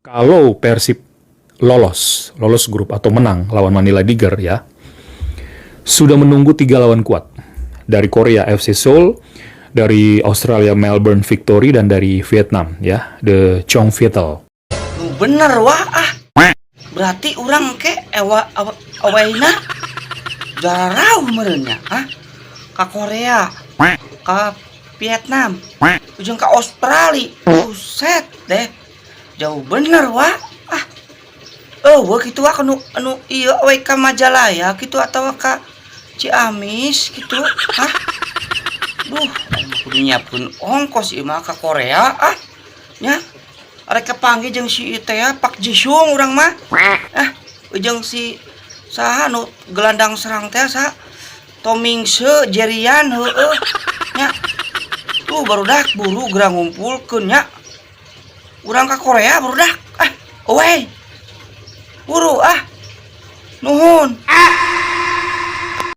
Kalau Persib lolos, lolos grup atau menang lawan Manila Digger ya, sudah menunggu 3 lawan kuat. Dari Korea FC Seoul, dari Australia Melbourne Victory, dan dari Vietnam ya, The Chong Viettel. Nu bener, Wa, ah. Berarti urang ke ewa awayna jarauh meureun nya, ah. Ka Korea, ka Vietnam, ujung ka Australia. Buset deh. Jauh bener, Wa. Ah. Oh, kitu, wa, anu anu ieu we ka Majalaya kitu atawa ka Ciamis kitu, hah? Duh, aing mah kudu nyiapkeun ongkos ieu mah ka Korea, ah. Nya. Arek kapanggih jeung si ieu teh ya, Pak Jisung urang mah. Ah, jeung si saha nu gelandang serang teh, saha? Tomingse Jerian, heueuh. Nya. Tuh, barudak, buru geura ngumpulkeun nya. Urang ka Korea, barudak. Ah, away. Buru ah. Nuhun.